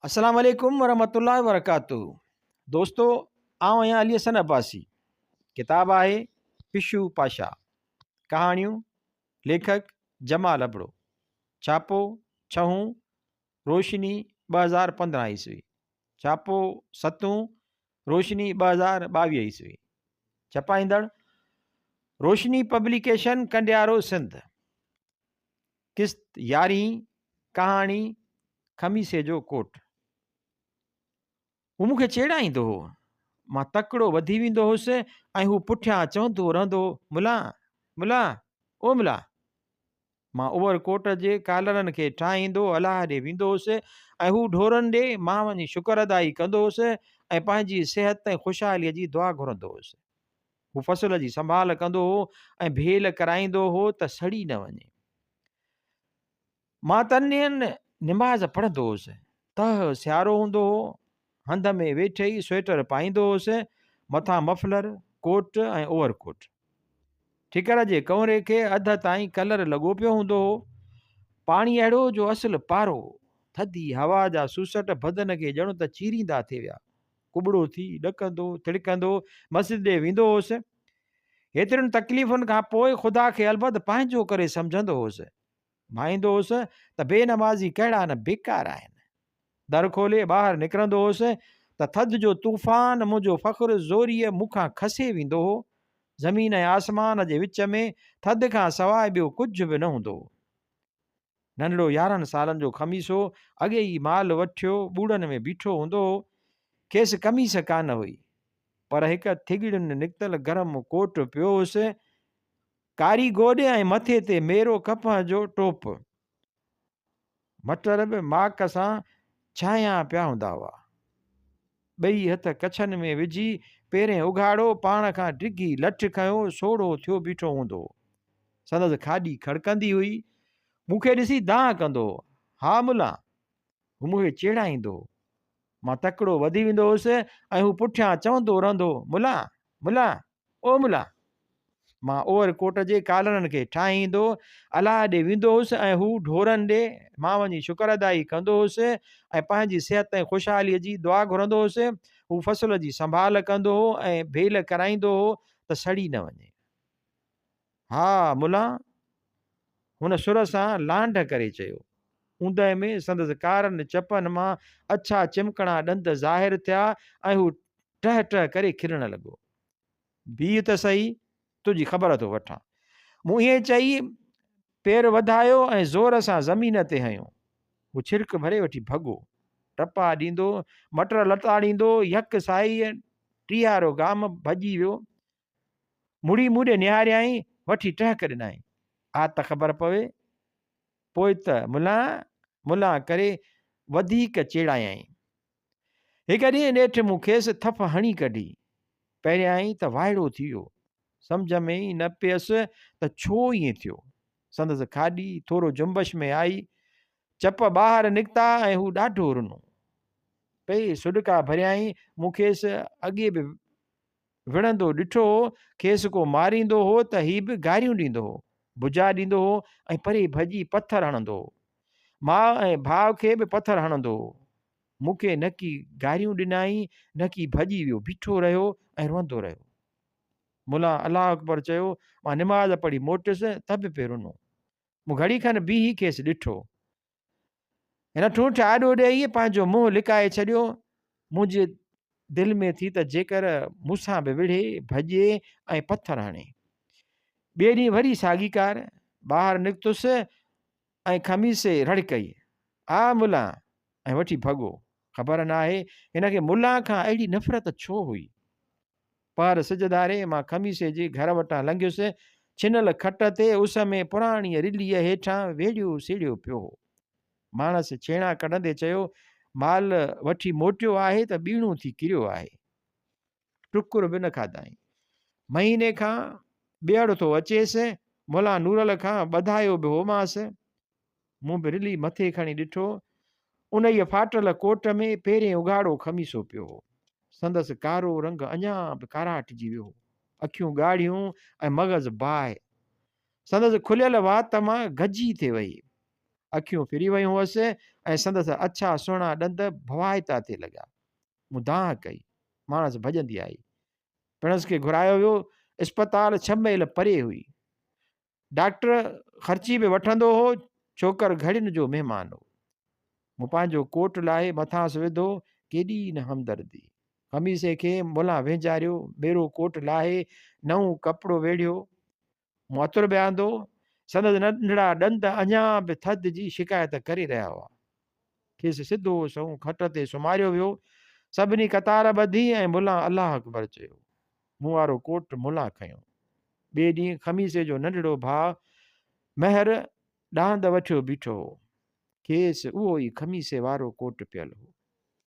السلام عليڪم ورحمة الله وبرڪاته دوستو آئون آهيان علي حسن عباسي ڪتاب آهي پشو پاشا ڪهاڻيون ليکڪ جمال ابڙو ڇاپو ڇهون روشني 2015 عيسوي ڇاپو ستون روشني 2022 عيسوي ڇپائيندڙ روشني پبليڪيشن ڪنڊيارو سنڌ قسط يارهين، ڪهاڻي، خميسي جو ڪوٽ. هو مون کي چيڙائيندو هو. مان تڪڙو وڌي ويندو هوس ۽ هو پٺيان چوندو رهندو هو، ملان! ملان! او ملان! مان اوور ڪوٽ جي ڪالرن کي ٺاهيندو الله ڏي ويندو هوس ۽ هو ڍورن ڏي مان وڃي شڪر ادائي ڪندو هوس ۽ پنهنجي صحت ۽ خوشحاليء جي دعا گهرندو هوس. هو فصل جي سنڀال ڪندو هو ۽ ڀيل ڪرائيندو هو ته سڙي نه وڃي. مان تن ڏينهن نماز پڙهندو هوس. تهه سيارو هوندو هو. هنڌ ۾ ويٺي ئي سوئيٽر پائيندو هوس، مٿان مفلر، ڪوٽ ۽ اوور ڪوٽ. ٺڪر جي ڪؤنري کي اڌ تائين ڪلر لڳو پيو هوندو هو. پاڻي اهڙو جو اصل پارو. ٿڌي هوا جا سوسٽ بدن کي ڄڻ ته چيريندا ٿي ويا. ڪٻڙو ٿي ڏڪندو ٿڙڪندو مسجد ڏي ويندو هوس. هيترين تڪليفن کان پوء خدا کي البت پنهنجو ڪري سمجهندو هوس. ڀائيندو هوس ته بي نمازي ڪهڙا نه بيڪار آهن. در کولي ٻاهر نڪرندو هوس ته ٿڌ جو طوفان منهنجو فخر زوريء مون کان کسي ويندو هو. زمين ۽ آسمان جي وچ ۾ ٿڌ کان سواء ٻيو ڪجهه به نه هوندو هو. ننڍڙو 11 سالن جو خميسو اڳي ئي مال وٺيو ٻوڙن ۾ بيٺو هوندو هو. کيس قميص ڪانه هئي، پر هڪ ٿڳڙين نڪتل گرم ڪوٽ پيو هوس. ڪاري گوڏ ۽ مٿي تي ميرو ڪپهه جو ٽوپ. مٽر به ماڪ سان ڇانيا پيا هوندا هئا. ٻئي هٿ ڪڇن ۾ وجهي پيرين اگهاڙو پاڻ کان ڊگهي لٺ کنيو سوڙهو ٿيو بيٺو هوندو هو. سندس کاڏي کڙڪندي هئي. مون کي ڏسي دانهن ڪندو هو، ها ملان! هو مون کي چيڙائيندو هو. مان تڪڙو وڌي ويندو هوس ۽ هو پٺيان چوندو رهندو هو، ملان! ملان! او ملا! مان اوور ڪوٽ جي ڪالرن کي ٺاهيندو الله ڏي ويندو هوس ۽ هو ڍورن ڏي. مان وڃي شڪر ادائي ڪندو هوس ۽ پنهنجي صحت ۽ خوشحاليء جي دعا گهرندو هوس. هو فصل جي سنڀال ڪندو هو ۽ ڀيل ڪرائيندو هو ته سڙي نه وڃي. ها ملان! هن سر سان لانڍ ڪري چيو. اوندهه ۾ سندس ڪارن چپن مان اڇا چمڪڻا ڏند ظاهر ٿيا ۽ هو ٽهه ٽهه ڪري کلڻ لڳو. بيهه ته سهي، تنهنجي خبر ٿو وٺان. مون ائين چئي پير وڌايو ۽ زور سان زمين تي هنيو. هو ڇرڪ ڀري وٺي ڀڳو. ٽپا ڏيندو، مٽر لتاڙيندو، يڪ ساهيء ٽيهارو گام ڀڄي ويو. مڙي مون ڏي نهاريائين، وٺي ٽهڪ ڏنائين. آ ته خبر پوي. پوء ته ملان ملان ڪري وڌيڪ چيڙايائين. هڪ ڏينهن نيٺ مون کيس ٿڦ هڻي ڪڍي. پهريائين ته وائڙو ٿي ويو. سمجهه ۾ ئي نه پيس ته ڇو ائين ٿيو. سندس کاڏي ٿورو جنبش ۾ آئي. چپ ٻاهر نڪتا ۽ هو ڏاڍو رنو. پئي سڏڪا ڀريائين. مون کيس اڳي به وڙهندو ڏٺو هو. کيس ڪو ماريندو هو ته هي به گاريون ڏيندو هو، بجا ڏيندو هو ۽ پري ڀڄي پٿر هڻندو هو. ماء ۽ ڀاء کي به پٿر هڻندو هو. مون کي نه ڪي گاريون ڏنائين، نه ڪي ڀڄي ويو، بيٺو رهيو ۽ روئندو رهيو. ملان الله اڪبر چيو، مان نماز پڙهي موٽيس ته به پئي رنو. مون گهڙي کن بيهي کيس ڏٺو. هن ٺونٺ آڏو ڏيئي پنهنجو منهن لڪائي ڇڏيو. منهنجي دل ۾ ٿي ته جيڪر مون سان به وڙهي، ڀڄي ۽ پٿر هڻي. ٻئي ڏينهن وري ساڳي ڪار. ٻاهر نڪتس ۽ خميسي رڙ ڪئي، آ ملان! ۽ وٺي ڀڳو. خبر ناهي هن کي ملان کان اهڙي نفرت ڇو هئي. پهر سج ڌاري مان خميسي جي گهر وٽان لنگهيس. ڇنل کٽ تي اس ۾ پراڻيء رليء هيٺان ويڙهيو سيڙهيو پيو هو. ماڻس ڇيڻا ڪڍندي چيو، مال وٺي موٽيو آهي ته ٻيڻو ٿي ڪريو آهي. ٽڪر به نه کاڌائين. مهيني کان ٻيهڙ ٿو اچيس. ملان نورل کان ٻڌايو به هومانس. مون به رلي مٿي کڻي ڏٺو. انهيء ڦاٽل ڪوٽ ۾ پيرين اگهاڙو خميسو پيو هو. سندس ڪارو رنگ اڃا به ڪاراٽجي ويو هو. اکيون ڳاڙهيون ۽ مغز باهه. سندس کليل وات مان گجي ٿي وهي. اکيون ڦري ويون هئس ۽ سندس اڇا سهڻا ڏند ڀوائتا ٿي لڳا. مون دانهن ڪئي. ماڻس ڀڄندي آئي. پڻس کي گهرايو ويو. اسپتال ڇهه ميل پري هئي. ڊاڪٽر خرچي به وٺندو هو، ڇوڪر گهڙين جو مهمان هو. مون پنهنجو ڪوٽ لاهي مٿانئس وڌو، ڪيڏي نه همدردي. خميسي کي ملان وهنجاريو، ميرو ڪوٽ لاهي نئون ڪپڙو ويڙهيو. مون عطر به آندو. سندس ننڍڙا ڏند اڃا به ٿڌ جي شڪايت ڪري رهيا هئا. کيس سڌو سنئون کٽ تي سمهاريو ويو. سڀني قطار ٻڌي ۽ ملان الله اڪبر چيو. مون وارو ڪوٽ ملان کنيو. ٻئي ڏينهن خميسي جو ننڍڙو ڀاء مهر ڏاند وٺيو بيٺو هو. کيس اهو ئي خميسي وارو ڪوٽ پيل هو.